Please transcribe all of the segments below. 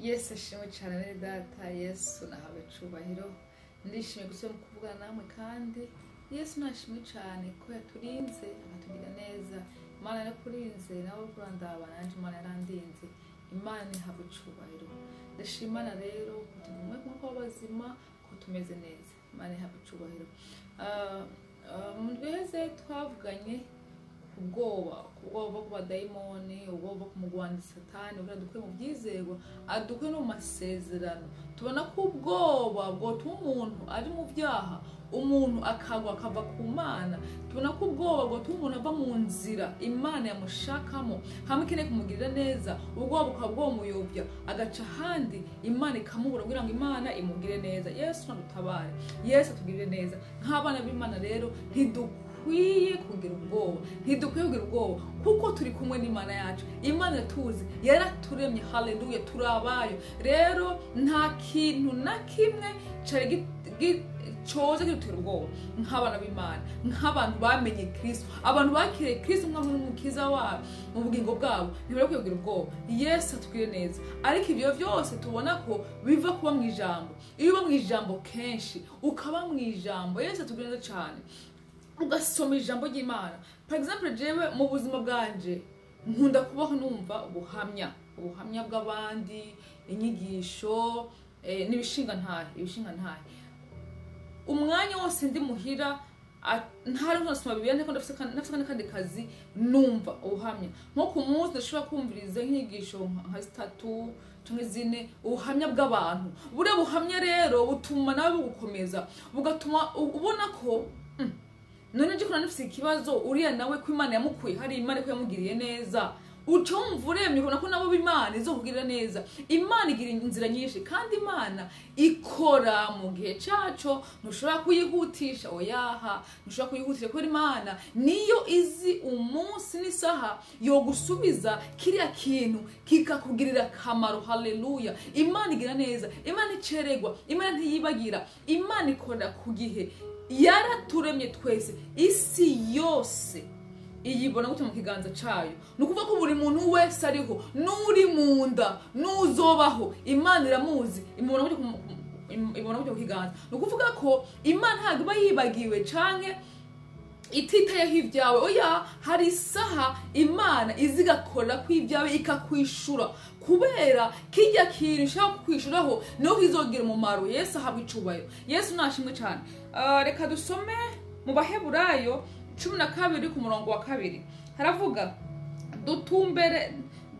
Yesu ashimwe cyane bene data. Yesu nahawe icubahiro. Ndishimye gusubira mu kuvugana namwe, kandi Yesu nashimwe cyane ko yaturinze akatugira neza. Imana yarakurinze nawe uriko urandaba, nanje Imana yarandinze. Imana ihabwe icubahiro. Ndashima Imana rero ko tugumye kumwe bazima, ko tumeze neza. Imana ihabwe icubahiro. Mu ndwi iheze twavuganye ku bwoba, ku bwoba ku badayimoni, ubwoba ku mugwanyi Satani, kugira dukure mu byizerwa, adukure no mu masezerano. Tubona ko ubwoba bwotuma umuntu ari mu byaha, umuntu akagwa akava ku Mana. Tubona ko ubwoba bwotuma umuntu ava mu nzira Imana yamushakamo, hamwe ikeneye kumugirira neza, ubwoba bukaba bwomuyobya agaca ahandi, Imana ikamubura kugira ngo Imana imugire neza. Yesu nadutabare, Yesu atugirire neza nk'abana b'Imana. Rero ntidukwiye kugira ubwoba, ntidukwiye kugira ubwoba kuko turi kumwe n'Imana yacu. Imana iratuzi, yaraturemye. Haleluya, turi abayo. Rero nta kintu na kimwe cari coza kidutera ubwoba nk'abana b'Imana, nk'abantu bamenye Kristo, abantu bakiriye Kristo nk'umukiza wabo mu bugingo bwabo. Ntibari kugira ubwoba. Yesu atugire neza. Ariko ibyo byose tubona ko biva kuba mu ijambo. Iyo uba mu ijambo kenshi, ukaba mu ijambo, Yesu atugire neza cyane, ugasoma ijambo ry'Imana. Par exemple, jewe mu buzima bwanje nkunda kubaho numva ubuhamya, ubuhamya bw'abandi, inyigisho, n'ibishinga ntahe, ibishinga ntahe. Umwanya wose ndi muhira, ntari ntasoma Bibiliya, ntako ndafise n'akandi kazi, numva ubuhamya. Nko ku munsi ndashobora kumviriza nk'inyigisho nka zitatu canke zine, ubuhamya bw'abantu. Buriya buhamya rero butuma nawe bugukomeza, bugatuma ubona ko none je kuna nifise ikibazo, uriya nawe ko Imana yamukuye hari, Imana ko yamugiriye neza, uca wumva uremye, ukabona ko nabo Imana izokugirira neza. Imana igira inzira nyinshi, kandi Imana ikora mu gihe caco. Ntushobora kuyihutisha, oyaha, ntushobora kuyihutisha, kubera Imana niyo izi umunsi n'isaha yogusubiza kiriya kintu kikakugirira akamaro. Haleluya! Imana igira neza, Imana iceregwa, Imana ntiyibagira, Imana ikora ku gihe. Yaraturemye twese, isi yose iyibona gute mu kiganza cayo. Ni ukuvuga ko buri muntu wese ariho, n'uri mu nda, n'uzobaho, Imana iramuzi, imubona gute imubona gute mu kiganza. Ni ukuvuga ko Imana ntabwo iba yibagiwe canke ititayeho ibyawe, oya. Hari isaha Imana iza igakora ku ibyawe, ikakwishura, kubera kijya kintu ishaka kukwishuraho niho kizogira umumaro. Yesu ahabwa icubahiro, Yesu nashimwe cyane. Reka dusome mu Baheburayo 12 ku murongo wa 2. Haravuga: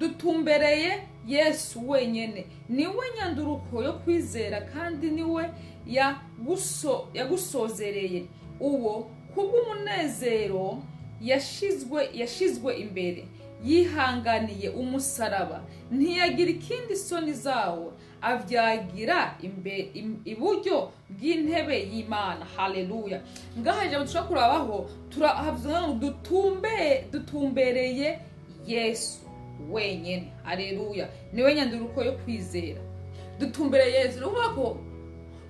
Dutumbereye Yesu wenyene, niwe nyanduruko yo kwizera, kandi niwe yagusozereye. Uwo kubw'umunezero yashizwe imbere yihanganiye umusaraba, ntiyagira ikindi isoni zawo, avyagira iburyo bw'intebe y'Imana." Haleluya! Ngaha ijambo dushobora kurabaho, turahavuga ngo dutumbereye Yesu wenyene. Haleluya! Niwe nyanduruko yo kwizera. Dutumbereye Yesu, ni ukuvuga ko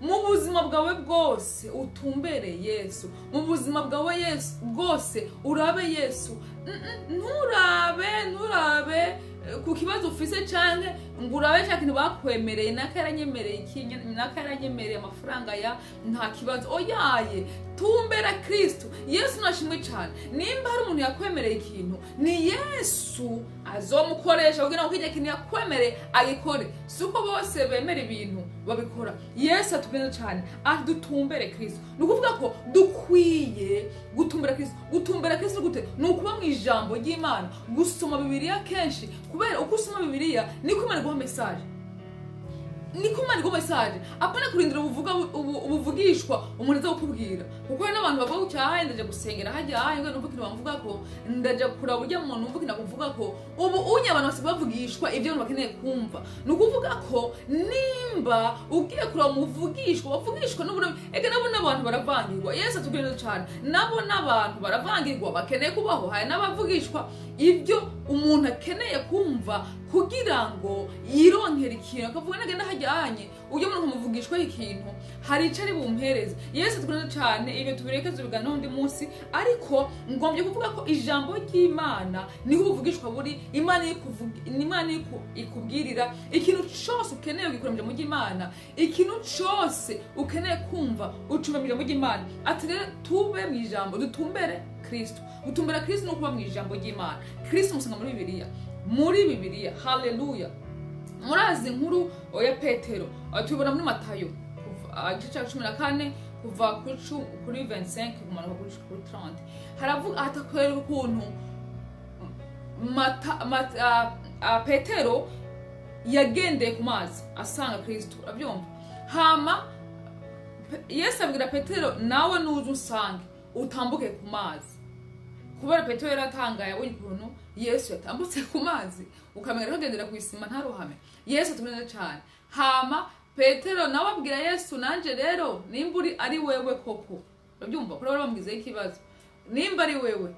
mu buzima bwawe bwose utumbere Yesu. Mu buzima bwawe Yesu bwose urabe Yesu. Nturabe ku kibazo ufise, canke ngo urabe cya kintu bakwemereye, naka yaranyemereye iki, naka yaranyemereye amafaranga ya nta kibazo. Oyaye, tumbera Kristo. Yesu nashimwe cyane. Nimba hari umuntu yakwemereye ikintu, ni Yesu azomukoresha kugira ngo kijya kintu yakwemereye agikore. Si uko bose bemera ibintu babikora. Yesu atubwira cyane ati dutumbere Kristo. Ni ukuvuga ko dukwiye gutumbera Kristo. Gutumbera Kristo gute? Ni ukuba mu ijambo ry'Imana, gusoma Bibiliya kenshi, kubera uko usoma Bibiliya niko Imana iguha message, niko Imana iguha message. Apana kurindira ubuvugishwa umuntu aza kukubwira, kuko hari n'abantu bavuga gutya: "Hayi, ndaja gusengera hajya, hayi ngo numva ikintu bamuvuga ko, ndaja kuraba urya muntu numva ikintu bamuvuga ko." Ubu unye abantu basigaye bavugishwa ibyo abantu bakeneye kumva. Ni ukuvuga ko nimba ugiye kuraba umuvugishwa, bavugishwa n'ubu, ega nabo n'abantu baravangirwa. Yesu atubwira neza cyane, nabo n'abantu baravangirwa, bakeneye kubaho. Hari n'abavugishwa ibyo. Umuntu akeneye kumva kugira ngo yironkere ikintu, akavuga nagenda hajyanye ujye umuntu nkamuvugishwaho ikintu, hari icyo ari bumpereze. Yesu tukunda cyane, ibyo tubireke tubiganiraho undi munsi, ariko ngombye kuvuga ko ijambo ry'Imana niho ubuvugishwa buri. Imana Imana ikubwirira ikintu cyose ukeneye ugikura mu ijambo ry'Imana, ikintu cyose ukeneye kumva ucumba mu ijambo ry'Imana. Ati rero tube mu ijambo, dutumbere Kristo. Gutumbera Kristo ni ukuba mu ijambo ry'Imana. Kristo umusanga muri Bibiliya, muri Bibiliya. Haleluya. Murazi inkuru ya Petero, tubibona muri Matayo igice cya 14 kuva kuri 25 kumanuka kuri 30. Haravuga hatakwereka ukuntu Petero yagendeye ku mazi asanga Kristo, urabyumva. Hama Yesu abwira Petero, nawe nuze usange utambuke ku mazi. Kubera Petero yaratangaye abonye ukuntu Yesu yatambutse ku mazi, ukamenya rero agendera ku isima ntarohame. Yesu tumenya cyane. Hama Petero nawe abwira Yesu, nanje rero nimba uri ari wewe koko, urabyumva, kuri bari bamwizeho ikibazo, nimba ari wewe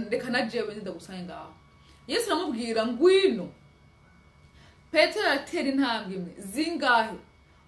reka na jewe ndagusange ngaho. Yesu aramubwira ngwino. Petero aratera intambwe imwe zingahe,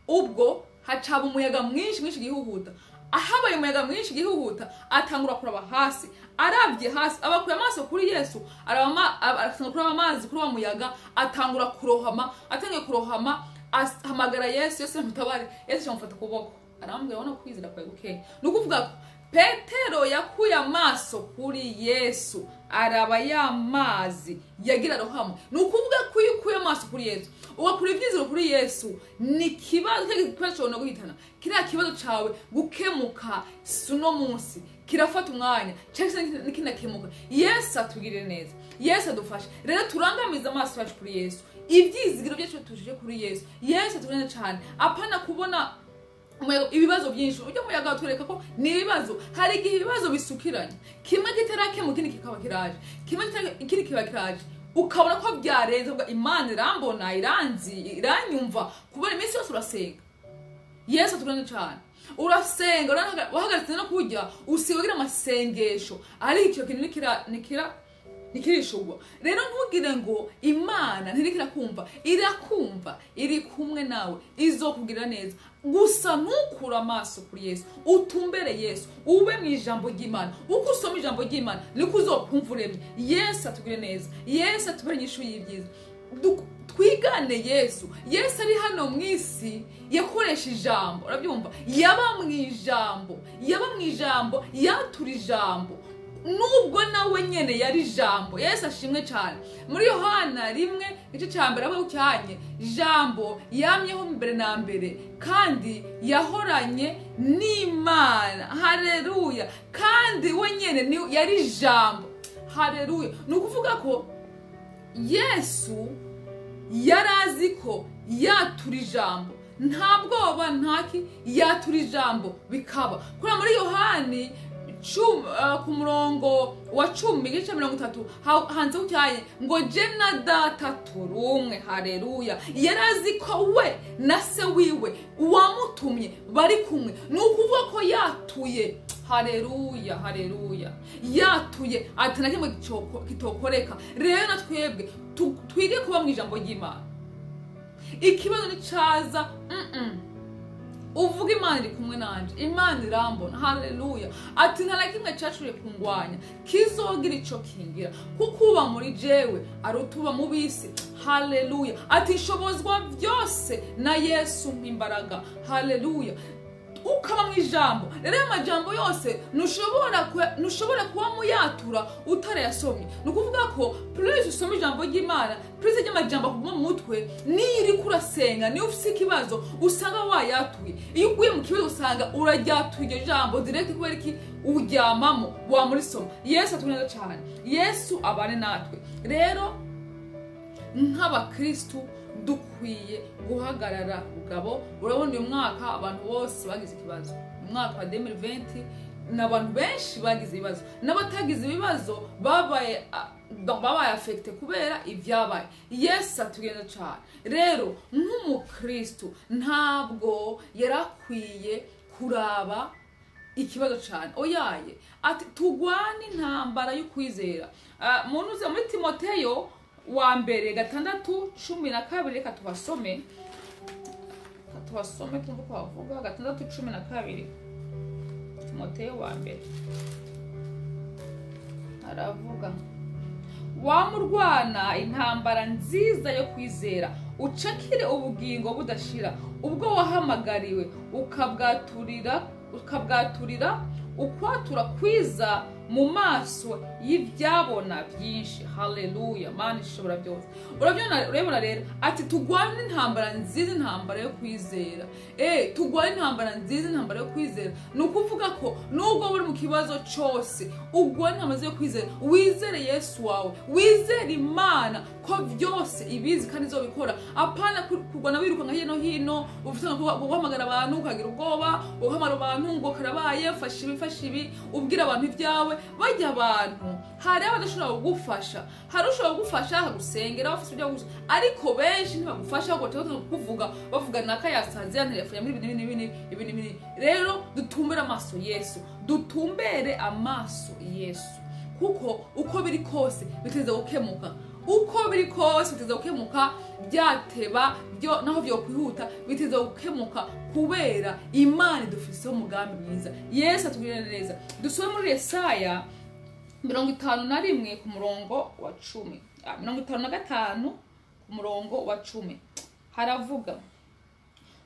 ubwo hacaba umuyaga mwinshi mwinshi gihuhuta. Ahabaye umuyaga mwinshi gihuhuta, atangura kuraba hasi. Arabye hasi, abakuye amaso kuri Yesu, arasanga kuraba amazi kuri wa muyaga, atangura kurohama. Atangiye kurohama, ahamagara Yesu. Yesu amutabare. Yesu amufata ukuboko, aramubwira ubona kwizera kwawe gukeya. Ni ukuvuga ko Petero yakuye amaso kuri Yesu, araba ya mazi yagira rohama. Ni ukuvuga ko iyo ukuye amaso kuri Yesu, ugakura ibyizero kuri Yesu, ni ikibazo cyawe no guhitana. Kiriya kibazo cyawe gukemuka si uno munsi, kirafata umwanya cyangwa se nikinakemuka. Yesu atugirire neza, Yesu adufashe. Rero turangamize amaso yacu kuri Yesu, ibyizigiro byacu tujije kuri Yesu. Yesu atugirire cyane, apana kubona ibibazo byinshi. Ujya muyaga utwereka ko ni ibibazo. Hari igihe ibibazo bisukiranye, kimwe kitarakemuka ikindi kikaba kiraje, kimwe ikindi kikaba kiraje, ukabona ko byarenze. Uvuga Imana irambona, iranzi, iranyumva. Kubera iminsi yose urasenga. Yesu atugirire cyane. Urasenga, wahagaritse no kurya, usiba amasengesho, ariko icyo kintu nikirishugwa. Rero ntugire ngo Imana ntirikira kumva, irakumva, iri kumwe nawe, izokugirira neza. Gusa ntukure amaso kuri Yesu, utumbere Yesu, ube mu ijambo ry'Imana. Uko usoma ijambo ry'Imana niko uzokumva uremye. Yesu atugirire neza, Yesu atubere inyishu y'ibyiza. Twigane Yesu. Yesu ari hano mu isi yakoresha ijambo, urabyumva, yaba mu ijambo, yaba mu ijambo, yatura ijambo, nubwo nawe nyene yari ijambo. Yesu ashimwe cyane. Muri Yohana 1:1 aho cyanye, ijambo yamyeho mbere na mbere, kandi yahoranye n'Imana. Haleluya. Kandi we nyene yari ijambo. Haleluya. Ni ukuvuga ko Yesu yarazi ko yatura ijambo, nta bwoba ntaki, yatura ijambo bikaba. Kuri muri Yohani ku murongo wa 10 igice 30 hanze ucyaye ngo je na data turumwe. Haleluya. Yarazi ko we na se wiwe uwamutumye bari kumwe. Ni ukuvuga ko yatuye. Haleluya, haleluya. Yatuye ati na kimwe kitokoreka. Rero na twebwe twige kuba mu ijambo ry'Imana. Ikibazo ni caza, uvuga Imana iri kumwe nanje, Imana irambona. Haleluya. Ati nta na kimwe cyacuye kungwanya kizogira ico kingira, kuko uba muri jewe arutuba mu bisi. Haleluya. Ati nshobozwa byose na Yesu mpimbaraga. Haleluya. Ukaba mu ijambo. Rero amajambo yose ntushobora kuba muyatura utarayasomye. Ni ukuvuga ko plus usoma ijambo ry'Imana, plus ry'amajambo akuguma mu mutwe, niyo uriko urasenga, niyo ufise ikibazo usanga wayatuye. Iyo uguye mu kibazo usanga uraryatuye iryo jambo direct, kubera iki? Uryamamo wamurisoma. Yesu atugirire cyane, Yesu abane natwe. Rero nk'abakristu dukwiye guhagarara rugabo. Urabona uyu mwaka abantu bose bagize ikibazo. Umwaka wa 2020 n'abantu benshi bagize ibibazo, n'abatagize ibibazo babaye affecté kubera ibyabaye. Yesu atugenda cyane. Rero nk'umukristu ntabwo yarakwiye kuraba ikibazo cyane. Oyaye, ati tugwane intambara y'ukwizera. Muntu uza muri Timoteyo wa mbere 6:12, reka tubasome, twumve ko bavuga 6:12. Timoteyo wa mbere aravuga: wamurwana intambara nziza yo kwizera, ucakire ubugingo budashira ubwo wahamagariwe, ukabwaturira ukwatura kwiza mu maso y'ibyabona byinshi. Haleluya, Mana ishobora byose. Urabona rero ati tugwane intambara nziza, intambara yo kwizera. Tugwane intambara nziza, intambara yo kwizera. Ni ukuvuga ko nubwo uri mu kibazo cyose, ugwane intambara yo kwizera, wizere Yesu wawe, wizere Imana ko byose ibizi kandi izobikora. Apana kurwana wiruka nka hino hino, ufite guhamagara abantu ukagira ubwoba, uhamagara abantu ngo karabaye, fasha ibi, fasha ibi, ubwira abantu ibyawe. Bajya abantu, hari abadashobora kugufasha, hari ushobora kugufasha akagusengera bafite ibyo gusa, ariko benshi ntibagufasha, ahubwo batanga kuvuga, bavuga naka yasaze, yantelefone muri ibi n'ibi n'ibi n'ibi. Rero dutumbere amaso Yesu, dutumbere amaso Yesu, kuko uko biri kose biteza gukemuka, uko biri kose biteza gukemuka, byateba byo naho byo kwihuta biteza gukemuka, kubera Imana idufiseho umugambi mwiza. Yesu atugirira neza. Dusome muri Yesaya 51 ku murongo wa 10, 55 ku murongo wa 10, haravuga: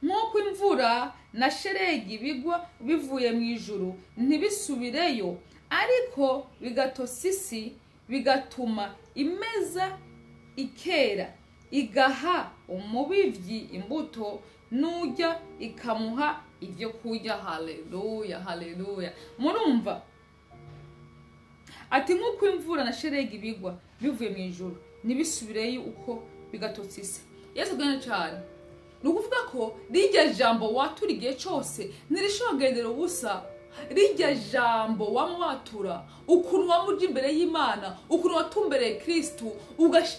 nk'uko imvura na sheregi bigwa bivuye mu ijuru ntibisubireyo, ariko bigatosa isi, bigatuma imeza ikera, igaha umubivyi imbuto, nujya ikamuha ibyo kurya. Haleluya, haleluya. Murumva ati nk'uko imvura na sheregi bigwa bivuye mu ijuru ntibisubireyo, uko bigatotsa isi. Yesu agana cyane. Ni ukuvuga ko rijya jambo watura igihe cyose ntirishogendera ubusa. Rijya jambo wamuwatura, ukuntu wamuja imbere y'Imana, ukuntu watumbereye Kristu,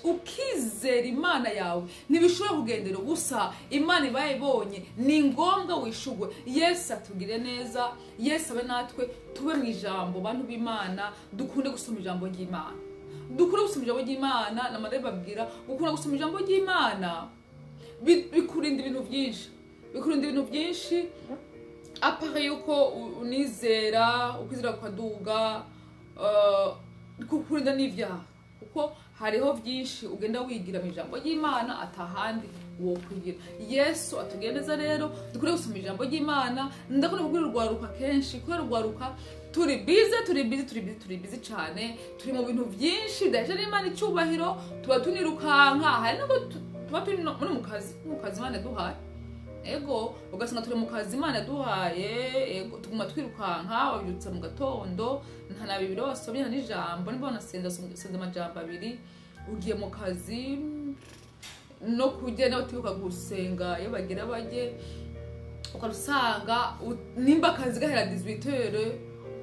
ukizera Imana yawe, ntibishobora kugendera ubusa. Imana ibayibonye, ni ngombwa wishugwe. Yesu atugire neza, Yesu abe natwe, tube mu ijambo. Bantu b'Imana, dukunde gusoma ijambo ry'Imana, dukunde gusoma ijambo ry'Imana. Namare babwira gukunda gusoma ijambo ry'Imana bikurinda ibintu byinshi, bikurinda ibintu byinshi. Apare yuko unizera, ukwizera kwaduga, kukurinda n'ivyaha, kuko hariho byinshi ugenda wigira mu ijambo ry'Imana atahandi wo kwigira. Yesu atugeneza rero dukure gusoma ijambo ry'Imana. Ndakunda kubwira urwaruka kenshi, kubera urwaruka turi busy, turi busy, turi busy, turi busy cyane, turi mu bintu byinshi daje n'Imana icyubahiro, tuba tunirukanka, hari nubwo tuba turi muri mu kazi Imana duhaye. Ego ugasanga turi mu kazi Imana duhaye, ego tuguma twirukanka, wabyutse mu gatondo nta na bibiri wasomye nta n'ijambo, niba wanasenza senza amajambo abiri, ugiye mu kazi no kujya nawe utibuka gusenga iyo bagira bajye, ukarusanga nimba akazi gahera 18h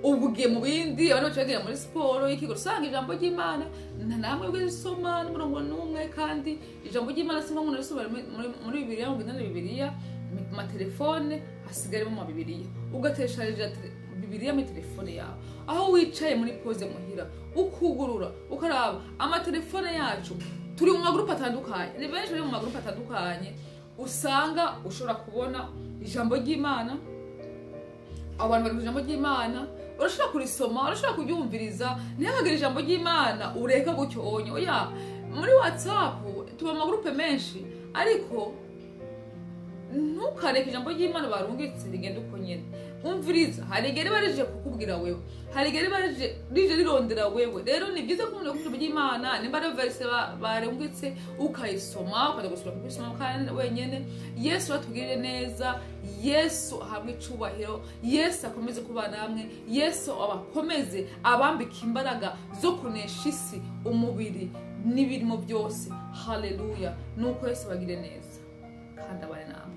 ubu ugiye mu bindi, abantu baciye bagera muri siporo ikigo, usanga ijambo ry'Imana nta namwe bwisoma n'umurongo n'umwe. Kandi ijambo ry'Imana si ngombwa urisoma muri Bibiliya, ngo ugendane Bibiliya mu matelefone, hasigaremo mu Bibiliya, ugatesharija Bibiliya muri telefone yawe, aho wicaye muri pause muhira, ukugurura ukaraba amatelefone yacu. Turi mu magrupe atandukanye, ni benshi bari mu magrupe atandukanye, usanga ushobora kubona ijambo ry'Imana, abantu bari ku ijambo ry'Imana, urashobora kurisoma, urashobora kuryumviriza, ntihagire ijambo ry'Imana ureka gutyo onye. Oya, muri WhatsApp tuba mu magrupe menshi, ariko ntukareke ijambo ry'Imana barungitse rigenda uko nyene. Umviriza, hari igihe riba rije kukubwira wewe, hari igihe riba rije rirondera wewe. Rero ni byiza ko umuntu yakubwira ry'Imana, nimba ari verse barungitse ukayisoma, ukajya gusura kuyisoma kandi wenyene. Yesu atugirire neza, Yesu ahabwe icubahiro, Yesu akomeze kuba namwe, Yesu abakomeze, abambike imbaraga zo kunesha isi, umubiri n'ibirimo byose. Haleluya. Nuko Yesu bagire neza kandi abane namwe.